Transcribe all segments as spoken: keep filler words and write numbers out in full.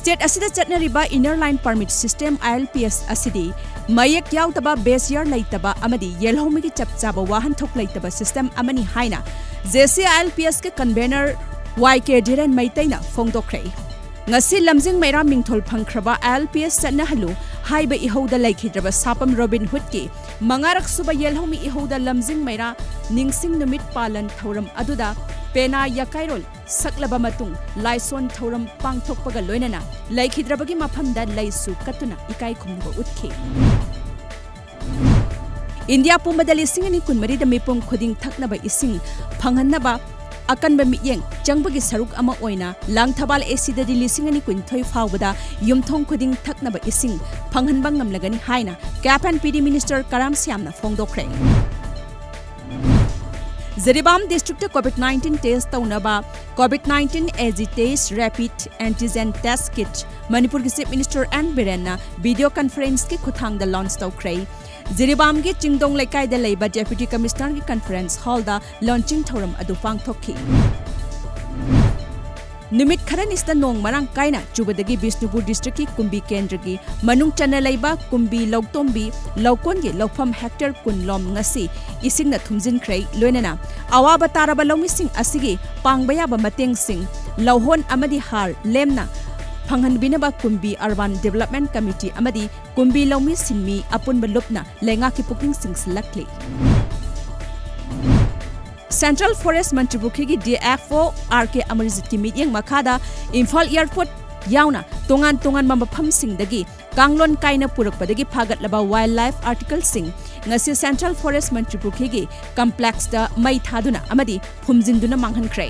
State ꯑꯁꯤꯗ ꯆꯠꯅꯔꯤꯕ Inner Line Permit System, I L P S, ꯑꯁꯤꯗꯤ ꯃꯌꯦꯛ ꯌꯥꯎꯗꯕ, ꯕꯦꯁ ꯌꯥꯔ ꯂꯩꯇꯕ ꯑꯃꯗꯤ ꯌꯦꯜꯍꯧꯃꯤꯒꯤ ꯆꯞ ꯆꯥꯕ ꯋꯥꯍꯟꯊꯣꯛ ꯂꯩꯇꯕ ꯁꯤꯁꯇꯦꯝ ꯑꯃꯅꯤ ꯍꯥꯏꯅ J C I L P S ꯀꯤ ꯀꯟꯚꯦꯅꯔ Y K ꯙꯤꯔꯦꯟ ꯃꯩꯇꯩꯅ ꯐꯣꯡꯗꯣꯛꯈ꯭ꯔꯦ꯫ ꯉꯁꯤ ꯂꯝꯖꯤꯡ ꯃꯩꯔꯥ ꯃꯤꯡꯊꯣꯜ ꯐꯪꯈ꯭ꯔꯕ I L P S ꯆꯠꯅꯍꯜꯂꯨ ꯍꯥꯏꯕ ꯏꯍꯧꯗ ꯂꯩꯈꯤꯗ꯭ꯔꯕ ꯁꯥꯄꯝ ꯔꯣꯕꯤꯟ ꯍꯨꯗꯀꯤ ꯃꯉꯥꯔꯛ ꯁꯨꯕ ꯌꯦꯜꯍꯧꯃꯤ ꯏꯍꯧꯗ ꯂꯝꯖꯤꯡ ꯃꯩꯔꯥ ꯅꯤꯡꯁꯤꯡ ꯅꯨꯃꯤꯠ ꯄꯥꯂꯟ ꯊꯧꯔꯝ ꯑꯗꯨꯗ ꯄꯦꯅꯥ ꯌꯥꯀꯥꯏꯔꯣꯜ ꯁꯛꯂꯕ ꯃꯇꯨꯡ ꯂꯥꯏꯁꯣꯟ ꯊꯧꯔꯝ ꯄꯥꯡꯊꯣꯛꯄꯒ ꯂꯣꯏꯅꯅ ꯂꯩꯈꯤꯗ꯭ꯔꯕꯒꯤ ꯃꯐꯝꯗ ꯂꯩꯁꯨ ꯀꯠꯇꯨꯅ ꯏꯀꯥꯏ ꯈꯨꯝꯅꯕ ꯎꯠꯈꯤ꯫ ꯏꯟꯗꯤꯌꯥ ꯄꯨꯝꯕꯗ ꯂꯤꯁꯤꯡ ꯑꯅꯤ ꯀꯨꯟꯃꯔꯤꯗ ꯃꯤꯄꯨꯝ ꯈꯨꯗꯤꯡ ꯊꯛꯅꯕ ꯏꯁꯤꯡ ꯐꯪꯍꯟꯅꯕ ꯑꯀꯟꯕ ꯃꯤꯠꯌꯦꯡ ꯆꯪꯕꯒꯤ ꯁꯔꯨꯛ ꯑꯃ ꯑꯣꯏꯅ ꯂꯥꯡꯊꯕꯥꯜ A Cꯗꯗꯤ ꯂꯤꯁꯤꯡ ꯑꯅꯤ ꯀꯨꯟꯊꯣꯏ ꯐꯥꯎꯕꯗ ꯌꯨꯝꯊꯣꯡ ꯈꯨꯗꯤꯡ ꯊꯛꯅꯕ ꯏꯁꯤꯡ ꯐꯪꯍꯟꯕ ꯉꯝꯂꯒꯅꯤ ꯍꯥꯏꯅ Cap and Feeding Minister Karam ꯁ꯭ꯌꯥꯝꯅ ꯐꯣꯡꯗꯣꯛꯈ꯭ꯔꯦ꯫ Jiribam district COVID nineteen test ꯇꯧꯅꯕ COVID nineteen AG Test Rapid Antigen Test Kit ꯃꯅꯤꯄꯨꯔꯒꯤ Chief Minister N ꯕꯤꯔꯦꯟꯅ video conferenceꯀꯤ ꯈꯨꯠꯊꯥꯡꯗ launch ꯇꯧꯈ꯭ꯔꯦ꯫ ꯖꯤꯔꯤꯕꯥꯝꯒꯤ ꯆꯤꯡꯗꯣꯡ ꯂꯩꯀꯥꯏꯗ ꯂꯩꯕ Deputy Commissionerꯒꯤ conference hallꯗ launching ꯊꯧꯔꯝ ꯑꯗꯨ ꯄꯥꯡꯊꯣꯛꯈꯤ꯫ ꯅꯨꯃꯤꯠ ꯈꯔꯅꯤꯁꯤꯗ ꯅꯣꯡ ꯃꯔꯥꯡ ꯀꯥꯏꯅ ꯆꯨꯕꯗꯒꯤ ꯕꯤꯁꯅꯨꯄꯨꯔ ꯗꯤꯁꯇ꯭ꯔꯤꯛꯀꯤ ꯀꯨꯝꯕꯤ ꯀꯦꯟꯗ꯭ꯔꯒꯤ ꯃꯅꯨꯡ ꯆꯟꯅ ꯂꯩꯕ ꯀꯨꯝꯕꯤ ꯂꯧꯇꯣꯝꯕꯤ ꯂꯧꯀꯣꯟꯒꯤ ꯂꯧꯐꯝ ꯍꯦꯛꯇꯔ ꯀꯨꯟ ꯂꯣꯝ ꯉꯁꯤ ꯏꯁꯤꯡꯅ ꯊꯨꯝꯖꯤꯟꯈ꯭ꯔꯦ꯫ ꯂꯣꯏꯅꯅ ꯑꯋꯥꯕ ꯇꯥꯔꯕ ꯂꯧꯃꯤꯁꯤꯡ ꯑꯁꯤꯒꯤ ꯄꯥꯡꯕ ꯌꯥꯕ ꯃꯇꯦꯡꯁꯤꯡ ꯂꯧꯍꯣꯟ ꯑꯃꯗꯤ ꯍꯥꯔ ꯂꯦꯝꯅ ꯐꯪꯍꯟꯕꯤꯅꯕ ꯀꯨꯝꯕꯤ Urban Development Committee ꯑꯃꯗꯤ ꯀꯨꯝꯕꯤ ꯂꯧꯃꯤ ꯁꯤꯟꯃꯤ ꯑꯄꯨꯟꯕ ꯂꯨꯞꯅ ꯂꯩꯉꯥꯛꯀꯤ ꯄꯨꯛꯅꯤꯡ ꯆꯤꯡꯁꯤꯜꯂꯛꯂꯤ꯫ Central Forest ꯃꯟꯇ꯭ꯔꯤꯄꯨꯈ꯭ꯔꯤꯒꯤ D F O R K ꯑꯃꯔꯖꯤꯠꯀꯤ ꯃꯤꯠꯌꯦꯡ ꯃꯈꯥꯗ ꯏꯝꯐꯥꯜ airport ꯌꯥꯎꯅ ꯇꯣꯉꯥꯟ ꯇꯣꯉꯥꯟꯕ ꯃꯐꯝꯁꯤꯡꯗꯒꯤ ꯀꯥꯡꯂꯣꯟ ꯀꯥꯏꯅ ꯄꯨꯔꯛꯄꯗꯒꯤ ꯐꯥꯒꯠꯂꯕ wildlife articleꯁꯤꯡ ꯉꯁꯤ Central Forest ꯃꯟꯇ꯭ꯔꯤꯄꯨꯈ꯭ꯔꯤꯒꯤ complexꯇ ꯃꯩ ꯊꯥꯗꯨꯅ ꯑꯃꯗꯤ ꯐꯨꯝꯖꯤꯟꯗꯨꯅ ꯃꯥꯡꯍꯟꯈ꯭ꯔꯦ꯫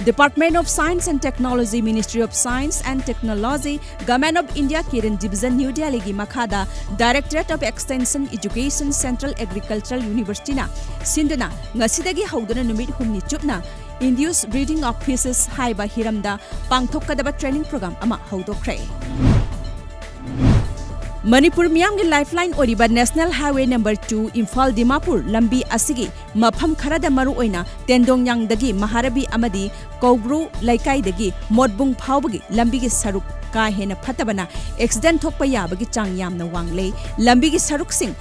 Department of Science and Technology, Ministry of Science and Technology, Government of India, Kiran Division, New Delhiꯒꯤ ꯃꯈꯥꯗ Directorate of Extension Education, Central Agricultural Universityꯅ ꯁꯤꯟꯗꯨꯅ ꯉꯁꯤꯗꯒꯤ ꯍꯧꯗꯨꯅ ꯅꯨꯃꯤꯠ ꯍꯨꯝꯅꯤ ꯆꯨꯞꯅ Induced Breeding of Fishes ꯍꯥꯏꯕ ꯍꯤꯔꯝꯗ ꯄꯥꯡꯊꯣꯛꯀꯗꯕ training program ꯑꯃ ꯍꯧꯗꯣꯛꯈ꯭ꯔꯦ꯫ ꯃꯅꯤꯄꯨꯔ ꯃꯤꯌꯥꯝꯒꯤ ꯂꯥꯏꯐꯂꯥꯏꯟ ꯑꯣꯏꯔꯤꯕ national highway number two Imphal Dimapur ꯂꯝꯕꯤ ꯑꯁꯤꯒꯤ ꯃꯐꯝ ꯈꯔꯗ, ꯃꯔꯨꯑꯣꯏꯅ ꯇꯦꯟꯗꯣꯡꯌꯥꯡꯗꯒꯤ ꯃꯍꯥꯔꯕꯤ ꯑꯃꯗꯤ ꯀꯧꯕ꯭ꯔꯨ ꯂꯩꯀꯥꯏꯗꯒꯤ ꯃꯣꯠꯕꯨꯡ ꯐꯥꯎꯕꯒꯤ ꯂꯝꯕꯤꯒꯤ ꯁꯔꯨꯛ ꯀꯥ ꯍꯦꯟꯅ ꯐꯠꯇꯕꯅ ꯑꯦꯛꯁꯤꯗꯦꯟ ꯊꯣꯛꯄ ꯌꯥꯕꯒꯤ ꯆꯥꯡ ꯌꯥꯝꯅ ꯋꯥꯡꯂꯦ꯫ ꯂꯝꯕꯤꯒꯤ ꯁꯔꯨꯛꯁꯤꯡ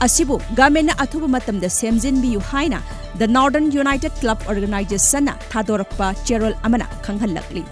ꯑꯁꯤꯕꯨ ꯒꯚꯔꯟꯃꯦꯟꯠꯅ ꯑꯊꯨꯕ ꯃꯇꯝꯗ ꯁꯦꯝꯖꯤꯟꯕꯤꯌꯨ ꯍꯥꯏꯅ The Northern United Club Organizationꯅ ꯊꯥꯗꯣꯔꯛꯄ ꯆꯦꯔꯣꯜ ꯑꯃꯅ ꯈꯪꯍꯜꯂꯛꯂꯤ꯫